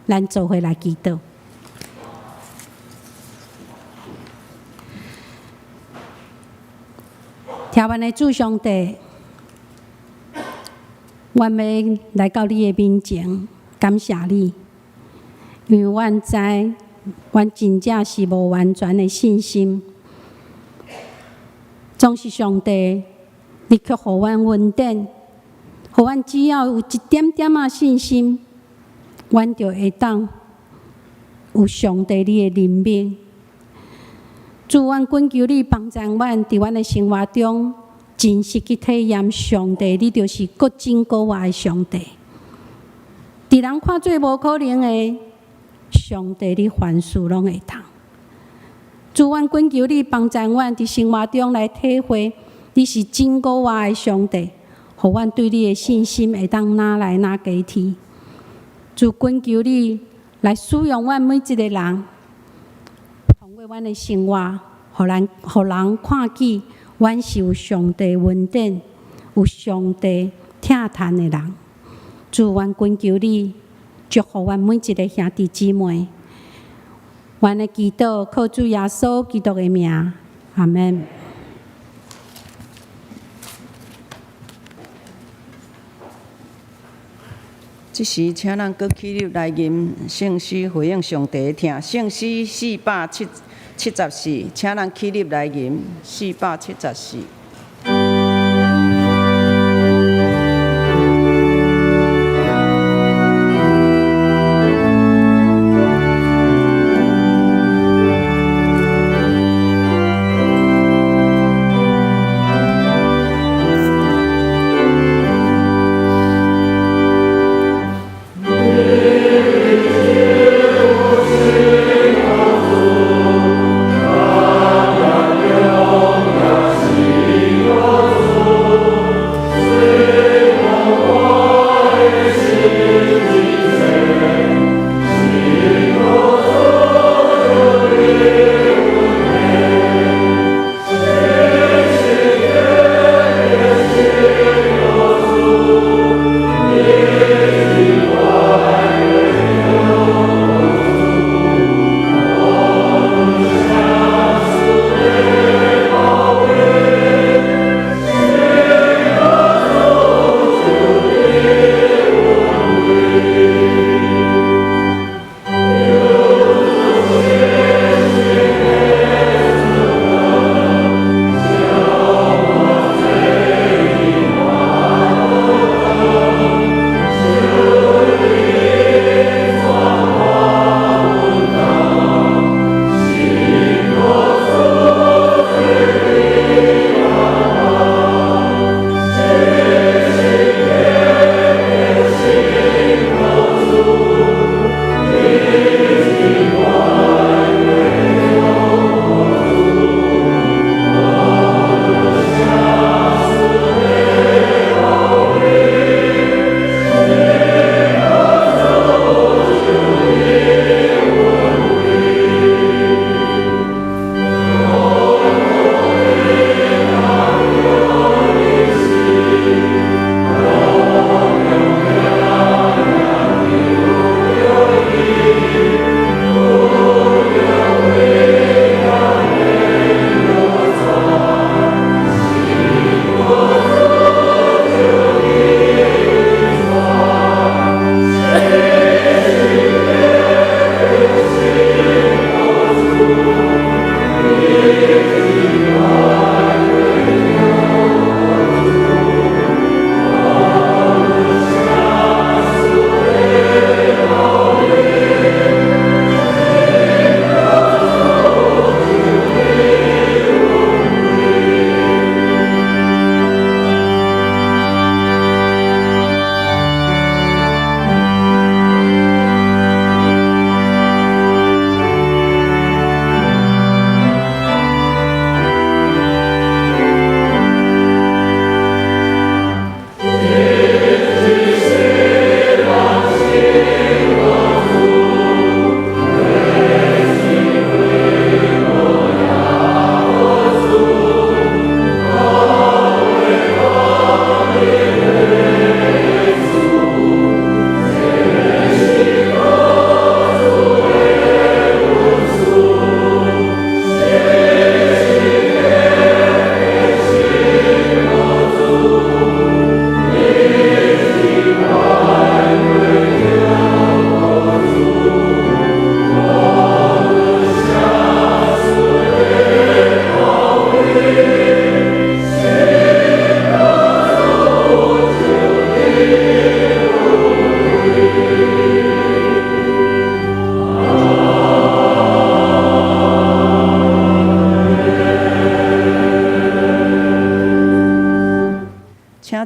咱做伙來祈禱。疼阮的主上帝，阮欲來到你的面前，感謝你，因為阮知，阮真正是無完全的信心，總是上帝，你卻予阮恩典，予阮只要有一點點仔信心，阮就會當有上帝你的憐憫。主，阮懇求你幫助阮，佇阮的生活中，真實去體驗上帝，你就是閣真閣活的上帝。佇人看做無可能的，上帝你凡事攏會當。主，阮懇求你幫助阮，佇生活中來體會，你是真閣活的上帝，予阮對你的信心會當愈來愈加添。主，懇求你來使用阮每一个人，通過阮的生活，予人看見，阮是有上帝恩典、有上帝疼惜的人。主，阮懇求你祝福阮每一个兄弟姊妹。阮的祈禱靠主耶穌基督的名，阿們。這時，請咱閣起立來吟聖詩回應上帝的疼。聖詩474，請咱起立來吟474。你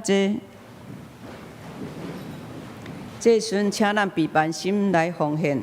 坐。這時陣，請咱備辦心來奉獻。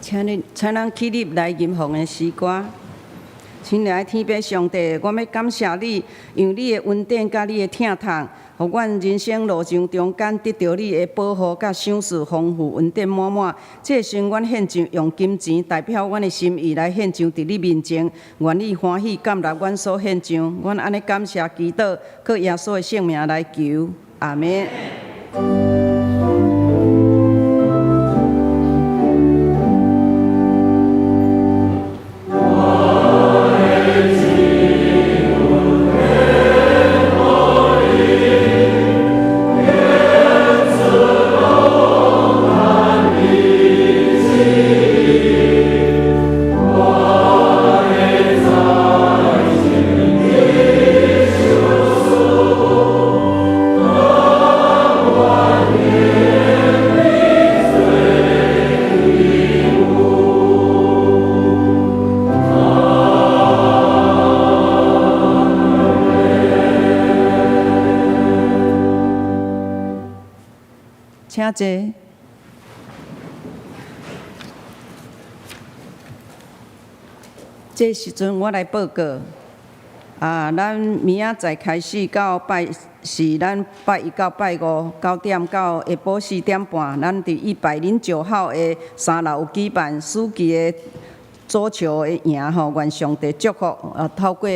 請你，請咱起立來吟誦的詩歌。親愛的天父上帝，我欲感謝你，用你的恩典佮你的疼痛，予阮人生路上中間得著你的保護佮賞賜豐富恩典滿滿。這時陣，阮獻上用金錢代表阮的心意來獻上佇你面前，願你歡喜接納阮所獻上。阮按呢感謝祈禱，靠耶穌的聖名來求，阿們。請坐。這時陣我來報告，啊，咱明仔載開始到拜四，咱拜一到拜五9點到下晡4點半，咱佇109號的三樓有舉辦暑期的桌球的營吼，願上帝祝福，啊，透過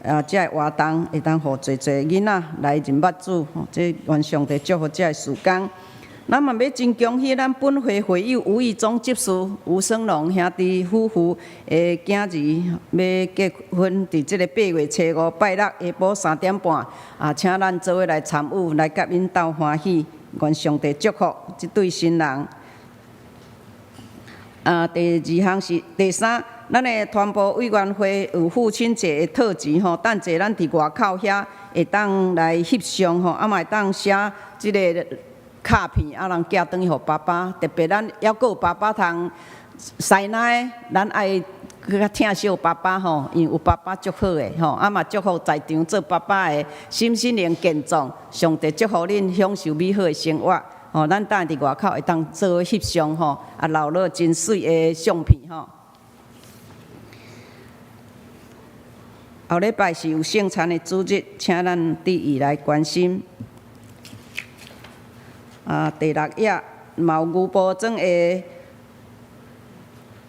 啊這个活動會當予濟濟囡仔來認捌主，這願上帝祝福這个事工。咱嘛欲真恭喜咱本會會友吳義忠執事吳生龍兄弟夫婦的囝兒欲結婚，佇這个8月初五拜六下晡3點半，啊，請咱做伙來參與，來佮𪜶鬥歡喜，願上帝祝福這對新人。啊，第二項是第三，咱的傳播委員會有父親節的特輯吼，等者咱佇外口遐會當來翕相吼，啊嘛會當寫這个卡片，啊，人寄轉去予爸爸。特別咱猶閣有爸爸通師奶，咱愛佮閣較疼惜爸爸吼，因為有爸爸足好的吼，啊嘛祝福在場做爸爸的心身靈健壯，上帝祝福恁享受美好的生活。吼，咱等佇外口會當做翕相吼，啊留落真媠的相片吼。後禮拜是有聖餐的主日，請咱注意來關心。啊，第六頁嘛有牛埔莊的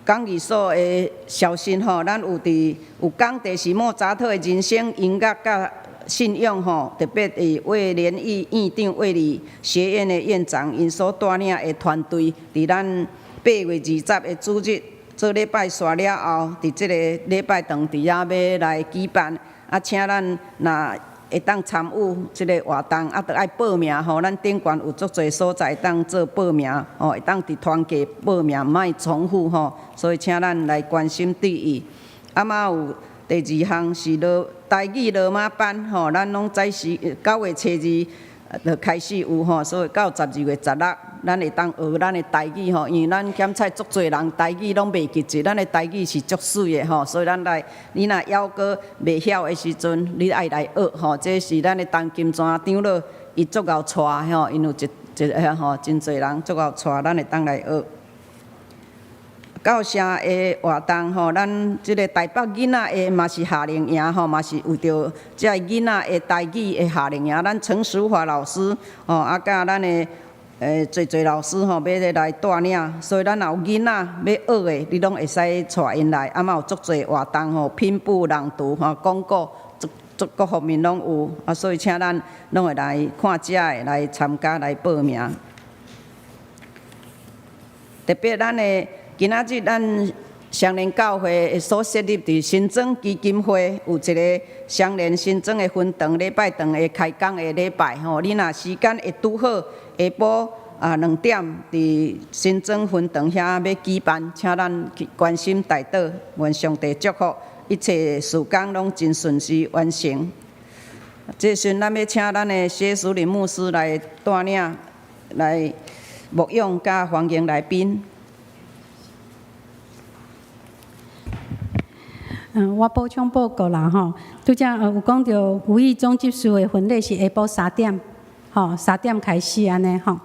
講義所的消息吼，咱有佇有講題是莫扎特的人生音樂佮信仰吼，特別佇魏連義院長、衛理學院的院長𪜶所帶領的團隊，佇咱8月20的主日做禮拜煞了後，佇這個禮拜堂佇遐欲來舉辦，啊，請咱若會當參與這個活動，啊，著愛報名吼。咱頂懸有足濟所在會當做報名，吼，會當佇團契報名，毋愛重複吼。所以請咱來關心注意。啊，嘛有第二項是羅台語羅馬班吼，咱攏早時9月初2就開始有吼，所以到12月16，咱會當學咱的台語吼，因為咱檢採足濟人台語攏袂記得，咱的台語是足媠的吼，所以咱來，你若猶閣袂曉的時陣，你愛來學吼，這是咱的陳金泉長老，伊足𠢕帶吼，𪜶有一一個吼，真濟人足𠢕帶，咱會當來學。教社的活動吼，咱這個台北囡仔的嘛是夏令營吼，嘛是為著這个囡仔的台語的夏令營，咱陳淑華老師吼，啊，佮咱的濟濟老師吼，欲來帶領，所以咱若有囡仔欲學的，你攏會使帶𪜶來，啊嘛有足濟活動吼，拼布、朗讀吼、廣告，足足各方面攏有，啊，所以請咱攏會來看這个來參加來報名。特別咱的今仔日咱雙連教會所設立佇新莊基金會有一個雙連新莊的分堂，禮拜堂的開講的禮拜吼，你若時間會拄好，下晡啊2點佇新莊分堂遐欲舉辦，請咱去關心代禱，願上帝祝福一切事工攏真順利完成。這時陣咱欲請咱的謝淑玲牧師來帶領來牧養佮歡迎來賓。我補充報告啦吼，拄才有講著吳義忠執事的婚禮是下晡三點，吼三點開始按呢吼。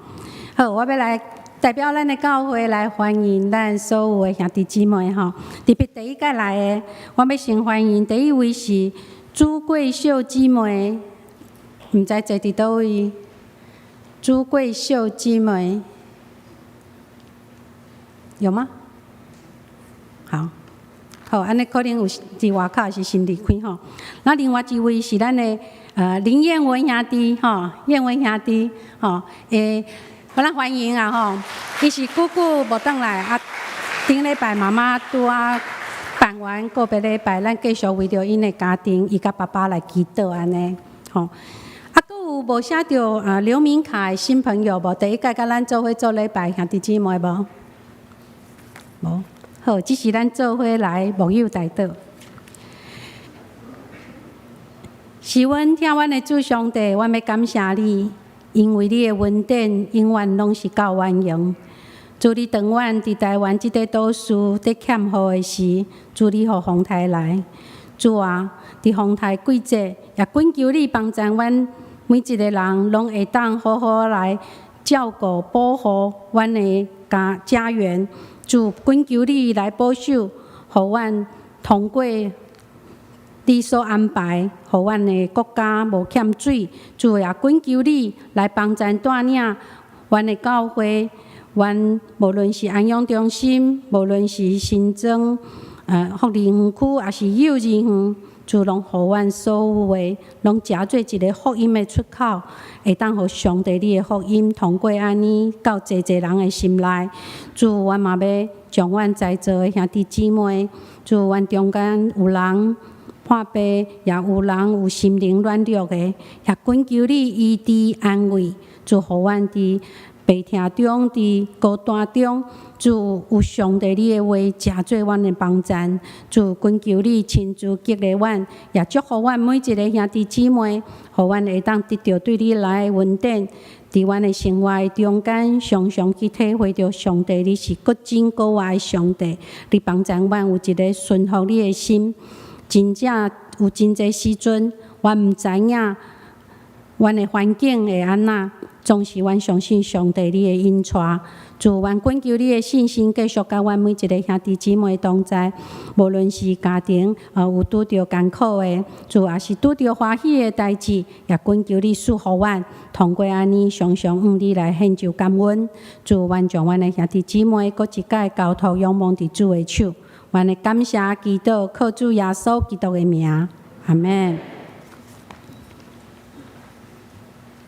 好，我欲來代表咱的教會來歡迎咱所有的兄弟姊妹吼。特別第一屆來的，我欲先歡迎第一位是朱桂秀姊妹，毋知坐佇佗位？朱桂秀姊妹有嗎？好。好，按呢可能有佇外口是先離開吼。那另外一位是咱的林燕文兄弟吼，燕文兄弟吼，我咱歡迎啊吼。伊是久久無轉來啊，頂禮拜媽媽拄仔辦完告別禮拜，咱繼續為著𪜶的家庭，伊佮爸爸來祈禱按呢吼。啊，閣有無寫著啊劉明凱的新朋友無？第一屆佮咱做伙做禮拜兄弟姊妹無？無。好，這是咱做伙來牧友代禱。是阮疼阮的主上帝，阮欲感謝你，因為你的恩典永遠攏是夠阮用。主你當阮佇台灣這塊島嶼佇欠雨的時，主你予風颱來。主啊，佇風颱季節，也懇求你幫助阮每一個人，攏會當好好來照顧保護阮的家家園。主懇求你來保守，予阮通過你所安排，予阮的國家無欠水。主也懇求你來幫助帶領阮的教會，阮無論是安養中心，無論是新莊福利園區，抑是幼兒園，主攏予阮所有的，攏成做一個福音的出口，會當予上帝你的福音通過按呢到濟濟人的心內。主，阮嘛欲將阮在座的兄弟姊妹，主，阮中間有人破病，也有人有心靈軟弱的，也懇求你醫治安慰，主，予阮佇病痛中，佇孤單中，主有上帝你的話，成做阮的幫贊。主懇求你親自激勵阮，也祝福阮每一個兄弟姊妹，予阮會當得著對你來的恩典，佇阮的生活的中間，常常去體會著上帝，你是閣真閣活的上帝，你幫助阮有一个順服你的心。真正有真濟時陣，阮毋知影阮的環境會按怎，總是阮相信上帝你的引帶。主，阮懇求你的信心繼續佮阮每一个兄弟姊妹同在，無論是家庭有拄著艱苦的，主抑是拄著歡喜的代誌，也懇求你賜予阮，通過按呢，常常向你來獻上感恩。主，阮將阮的兄弟姊妹閣一擺交託仰望佇主的手，阮的感謝祈禱，靠主耶穌基督的名，阿們。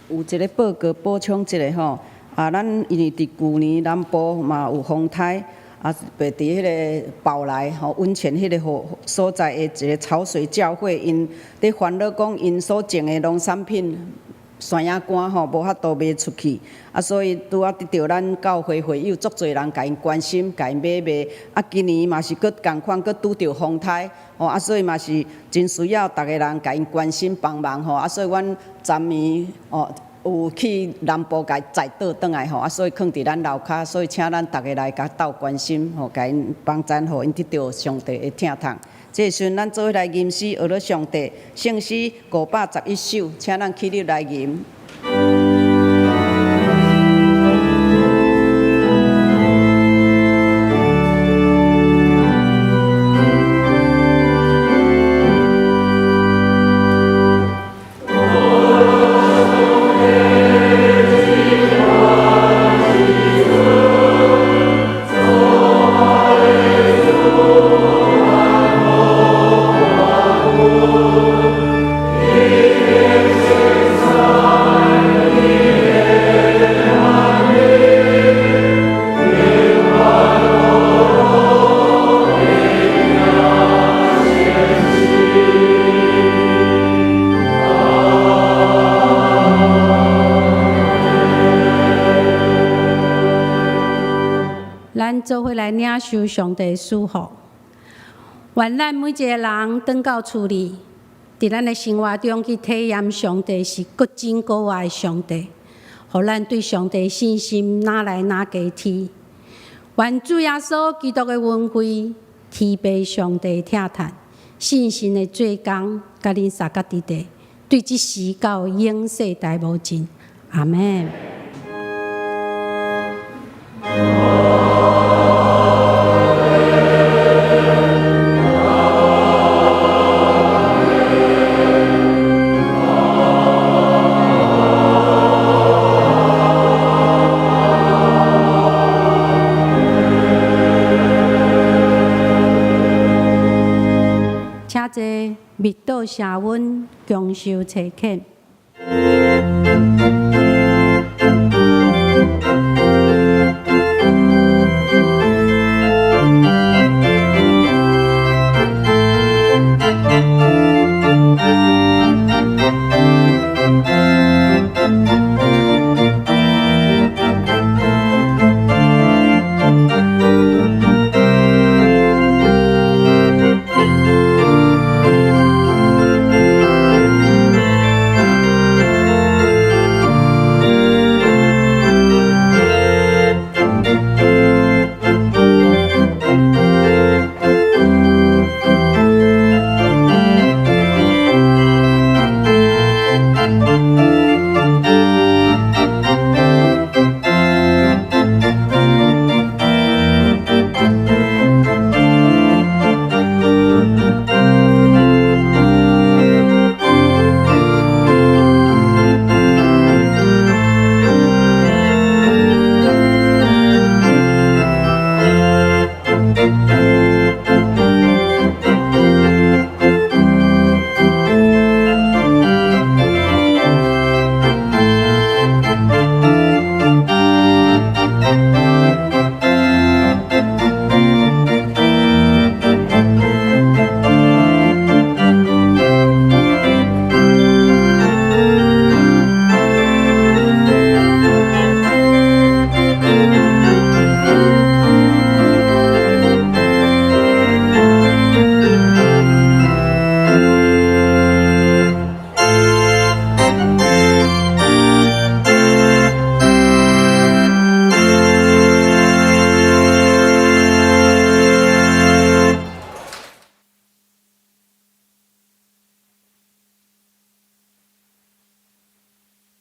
有一个報告補充一下吼，啊，咱因為佇舊年南部嘛有風颱，啊，特別佇彼个寶來吼溫泉彼个所在的一个潮水教會，𪜶佇煩惱講𪜶所種的農產品山野乾吼，無法度賣出去，啊，所以拄仔得著咱教會會友足濟人共𪜶關心，共𪜶買賣。啊，今年嘛是閣仝款，閣拄著風颱，吼，啊，所以嘛是真需要逐个人共𪜶關心幫忙吼，啊，所以阮昨暝哦有去南部共載倒轉來吼，啊，所以囥佇咱樓跤，所以請咱逐个來共鬥關心吼，共𪜶幫贊，予𪜶得著上帝的疼痛。這个時陣，咱做伙來吟詩，學了上帝聖詩511首，請咱起立來吟。咱做伙來領受上帝賜福。願咱每一个人轉到厝裡，佇咱的生活中去體驗上帝是閣真閣活的上帝，予咱對上帝信心愈來愈加添。願主耶穌基督的恩惠、天父上帝疼疼、聖神的做工，佮恁三甲佇地，對這時到永世代無盡。阿們。請坐，密道社溫，共修齊遣。